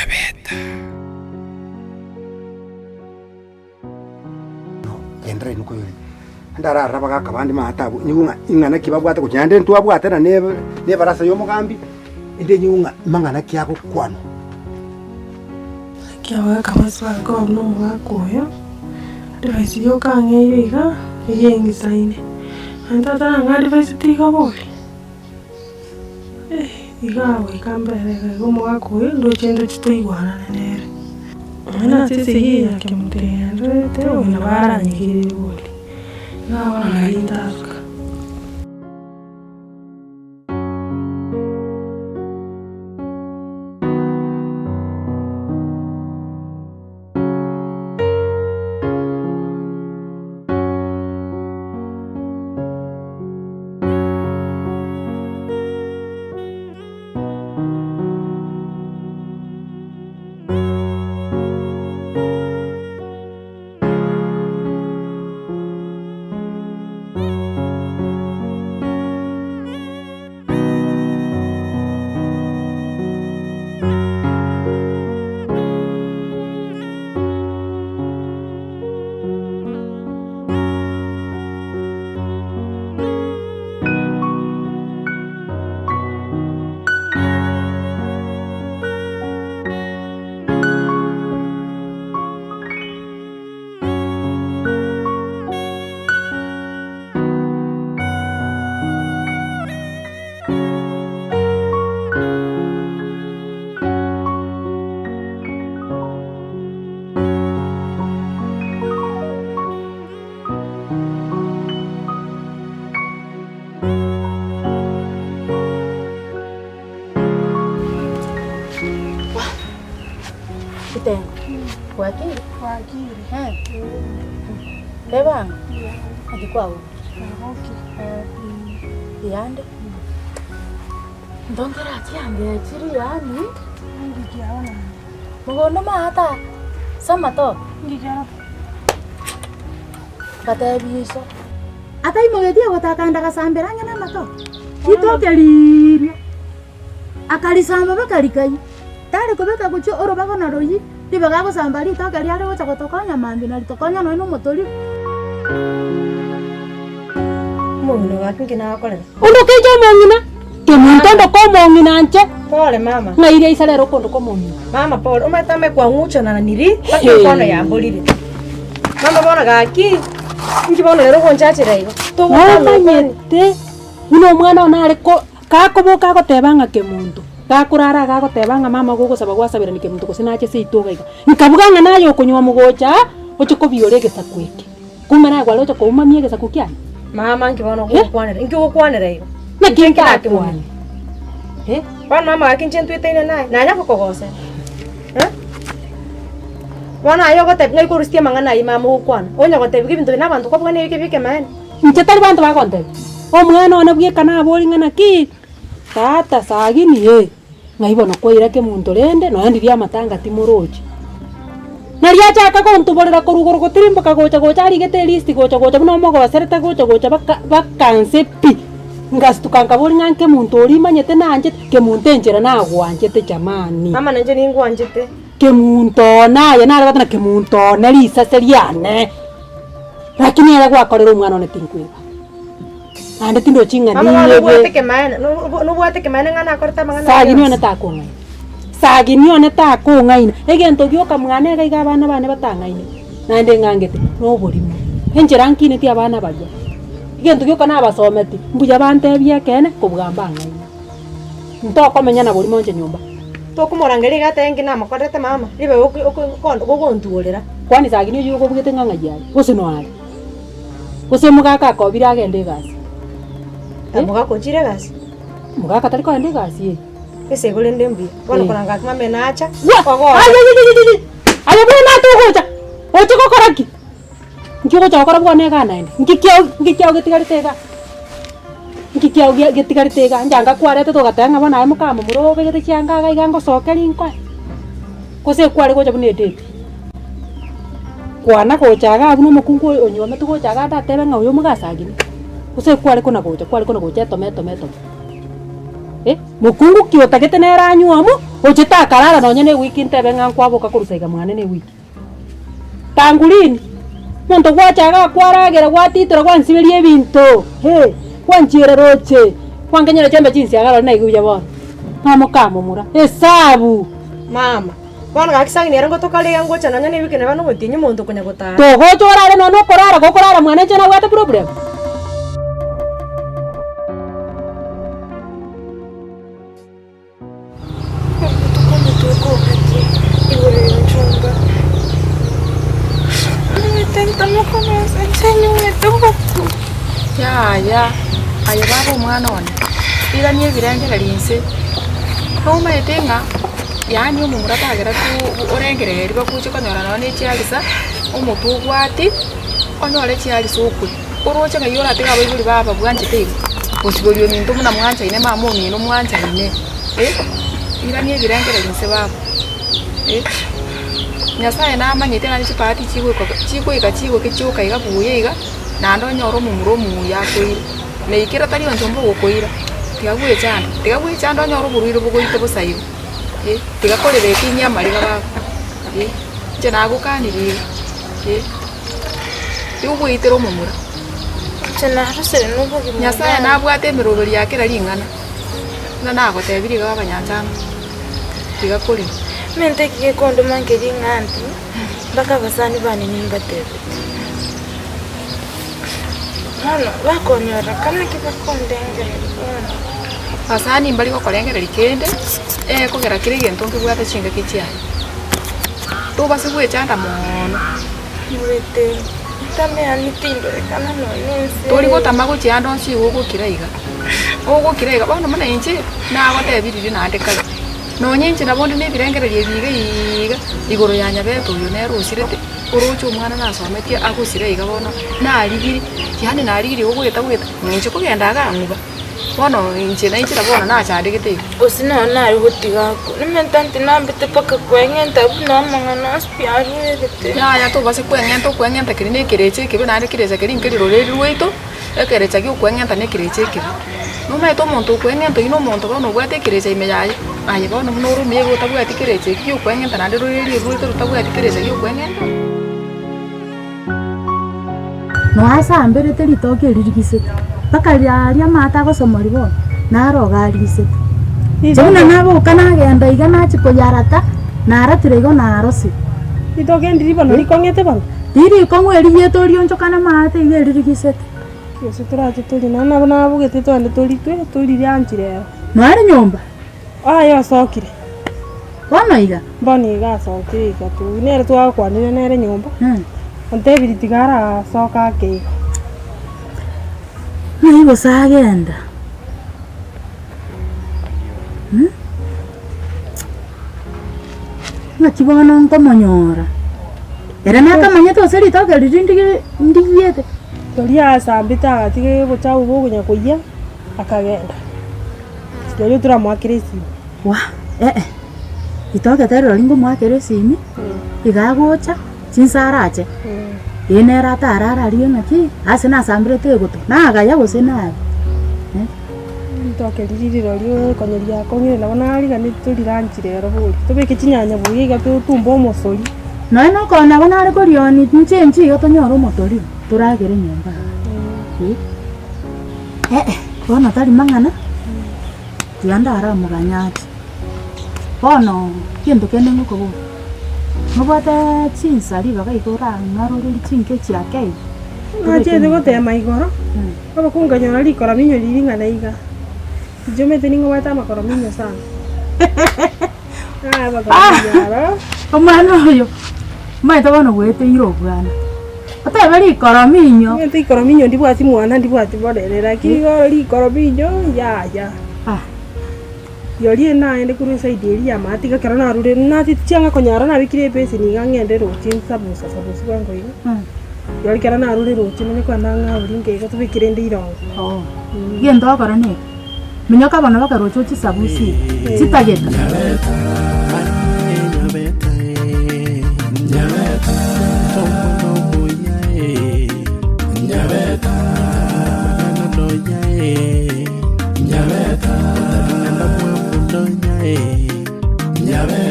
Nyabeta. Genderera inwe koyoria. Ndararore abagaka bande maate abwo, nyigwe ng'a ing'ana ki babwate gochia naende ntwabwatana na ebe na ebarasa ya omogambi, ende nyigwe ng'a mang'ana ki agokwanwa. Naki abagaka bonsi bagakoba buna omogaka oyo, advice yoka ang'eire iga, eyio engisaine. Naende tata nang'a advice tiga bori, iga goika mbere iga iga omogaka oyo ndoche ndoche toigwanane nere. Nonya na ase esegi eye ya kemoto egendererete, oyo nabo aranyegerie bori, iga bono nari ntasuka. Chitengo. Bwakire? Bwakire. Eh. Tebanga. Naki kwagokire? Nagokire. Eh. Biyande. Ntongera chianga chiri yaani. Ngiki yao naende. Mogondo maata samatoke. Ngiki yao. Ngatebia iso, Ataimogetie gotakanda agasambera ang'e namatoke, ritoke riria akarisamba mpaka rikayia. Tari kobeka gochia orobago na royia, ribaga agosamba ritoke riare gocha gotokonya mambia na ritokonya nonya na omotoriro. Omong'ina oyo gaki nki nagokorera? Ondoke inche omong'ina, kemonto ondoke omong'ina inche. Pole mama. Ng'ai ria Isiraeli okondoka omong'ina? Mama pole, omanyete ame kwang'uchananiri mpaka enkwano yamborire. Mama bono gaki, inki bono rero ogonchachera igo? Togokwana okwani. Nomanyete buna omwana one are ko gakoboka agoteba ng'a kemonto, gakorara iga agoteba ng'a mama gogosaba gwasaberani kemonto gose nache seito iga iga. Nkabuga ng'a naye okonywa mogocha aa, oche kobiora egesaku eke. Kumbe naye kware gocha koumamia egesaku kiane? Mama inki bono ogokwanera? Inki ogokwanera igo? Naki Inche nki ntakwane? Eh? Bono mama gaki inche ntwetaine naye, nanya gokogosera eh? Bono aye ogotebi ng'ai korusitie amang'ana ayio mama ogokwana, onya gotebiwa ebinto bire na abanto kwabua ng'a nebike bie ekeene. Inche tari banto bagontebia, omwana one bweka nabori ng'a naki, tata sagini eh. Ng'ai bono kwaira kemonto rende nonya ndiria amatanga timorochi. Nario achaka gontuborera korwa igoro gotirimboka gocha gocha arigete elist gocha gocha buna omogoserete gocha gocha baka baka nse pi. Ngastuka nkaboria ng'a nkemonto oria imanyete nanchete, kemonto enchera nagwanchete jamani. Mama nainche ningwanchete. Kemonto one aye nare goteba kemonto one risase riane, lakini ere gwakorera omwana one tinkweba. Naende tindochi ng'a Mama bono ninyebe. nobwate ekemanene, no- nobwate ekemanene ng'a nakorete amang'ana aya Sagini one yonsi. takong'aina, sagini one takong'aina, egento gioka mwane iga iga abana bane batang'aine, naende ng'angete, na oborimo. Enchera nkineti abana baria, egento gioka nabasometi, mbuya bantebie ekeene kobua mbang'aine. Ntokomenya na borimo inche nyomba. Tokomorangeria iga atebe nki namokorerete mama, ribaga oki- oko- oko gogontuorera. Kwani sagini oyio okobugete ng'a ng'ai are, gose noare? Gose omogaka akobire agende egasi. Eh? Omogaka ochire egasi? Omogaka tari kogenda egasi eh. Ase igo rende mbuya. Bono Eh. koranga gaki mama nacha, Gwa! ogocha. Ayayayayayay! Aye buna togocha, oche gokora ki? Nki ogocha gokora bwana igaa naende? Nki kiao nki kiao getigarete igaa? Nki kiao gia getigarete igaa? Nchanga kwaretete ogateba ng'a bono aye mokamomura obegete chianga iga iga ngosokeria nkoe? Gose kware gocha buna edate? Kwana gocha igaa buna omokungu oyo onywometwe gocha igaa ndatebe ng'a oyo omogasa agima, gose kware kona gocha kware kona gocha etome etome etome. Eh, mokungu ki otagete nere anywe amo, ochete akarara nonye na ewiki ntebe ng'a nkwaboka korwa iga mwane na ewiki. Tangu lini? Omonto gwacha igaa kwaragera gwatitora gwansiberia ebinto, eh, gwanchiera roche, gwankenyera chiombe chinsiaga rori naigwe buya bono. Ng'a mokamomura, esabu! Mama, bono gaki sang'ina ere ngotoka riga ngocha nonya na ewiki neba nogotinyia omonto okonya gotara. Togocha orare nonya okorara gokorara mwane inche nabwate problem. Obotuko omotuko ogati igoro y'enchumba, omanyete ntamokoba ase inche nyuete botuko. Yaya, aye baba omwana one, irania ebirengererio inse, nomaete ng'a yaani omomura tagera tu orengereria bagochia konyora nonye na echiarisa, omotwe obwati, onyore chiarisa okwe. Oroche ng'ai oratige abaibori baba bwanchete iga? Gosiboria ominto buna mwanchaine mama omino mwanchaine eh, irania ebirengererio inse baba eh. Nyasaye namanyete naende chibahati chigoika chigoika chigoke chioka iga buya iga, naende onyore omomura omuya akoire. Na ekero tari onsi mbogokoira, tiga gwechanda, tiga gwechanda onyore oborwaire bogoite bosa igo eh, tiga korera ekinyia amariga baba eh, inche nagokanirie iga eh. Tigogoitera omomura. Nyasae nabwate emeroberi ya kera ring'ana, buna nagotebirie iga abanyancha amo, tiga korera. Menta eki gekondoma nkeria ng'a nti, mpaka abasani bane nimbatebetie. Bono bakonyora kana ki bakondengereria bono. Abasani mbari gokorengereria kende, ekogera kera egento nkebwate chingaki chiaye. Tobase gwechanda moono. Morete, ntameani tindorekana nonya ense. Tori gotama gochia ande onsi igo ogokira iga, ogokira iga. Bono buna inche, nagotebi riria naende kare, nonya inche nabo onde na ebirengererio ebi iga iiga, igoro ya nyabete oyo nere osirete, oroche omwana nasometie agosira iga bono, narigirie, yaani narigirie ogoeta goeta, ng'inche kogenda iga ang'uba. Bono inche nainchera bono nachandegete iga. Gose nonya nare gotiga akwo, nimanyete nti nambete mpaka kweng'enta buna amang'ana onsi pi arwerete. Yaya tobase kweng'enta okweng'enta keria na ekerecha ekebe naende ekerecha keria nkeri roreri rwaito, ekerecha gia okweng'enta na ekerecha ekebe. Nomanyete omonto okweng'enta oyio na omonto bono obwate ekerecha ime yaye, aye bono buna ore omuya iga otabwati kerecha eki gia okweng'enta naende roreri oru rwaito rotabwati kerecha gia okweng'enta. Noa asamberete ritoke eri rigisete, mpaka riaria amato agosomoria bono, naro iga arigisete. Inche buna naboka nagenda iga nachia koyarata, naratire igo narosire. Ritoke ndiri bono rikong'ete bono? Riri rikong'u eri rieta orionchokana amato iga eri rigisete. Gose torache torie, naende nabo nabogete togende toritwe, torire anchi rero. Noare nyomba? Aye osokire. Bono iga. Bono iga asokire iga tu, nere twagakwanire nere nyomba, ontebirie tiga arasoka ake igo. Ng'ai gose agenda? Ng'aki bono nkomonyora? Ere nakamanyete gose ritoke riria ndigi ndigiete. Oria asambete agatiga obochafu bokonya koyia, akagenda. Rirorio toramoakere esimi. Wah eh eh, ritoke tari rirorio nkomoakera esimi, iga agocha, chinsa arache, eye nere atare ararigie ng'aki, ase nasamberete egoto, nagaya gose nabe eh. Ritoke riria rirorio konya riakong'ire nabo nariganeti toriranchi rero bori, tobeke chinyanya buya iga totumbe omosori. Nonya na okona nabo nare korionia inche inche iga tonyore omotoriro, toragere nyomba aa eh. Eh eh, bono tari mang'ana, tiga ndaramoganye ache. Bono gento kende ngokoboria, nobwate chinsa ribaga iga orang'arorerie chinka echi ake iga? Nachete gotema igoro, obokungu nkanyora rikorominyo riria ring'ana iga, inche omanyete nigo obwate amakorominyo sana. Ah, amakorominyo aro. Omwana oyo, omanyete bono gweteire obwana, otebe rikorominyo. Omanyete rikorominyo ndibwati mwana ndibwati borere, lakini igo rikorominyo yaya. Ah. Rirorio naende korwa eside eria ya maate iga ekero narure nacheti chianga konyora nabekire ebeseni iga ng'ende roche nsabusa sabusi bwango iga, rirorio ekero narure roche nonye kwenda ng'aburie nke iga tobeke rende irongo. Oo, egento ogokora neke, minyoka bono baka roche ochisabusie, chitageka.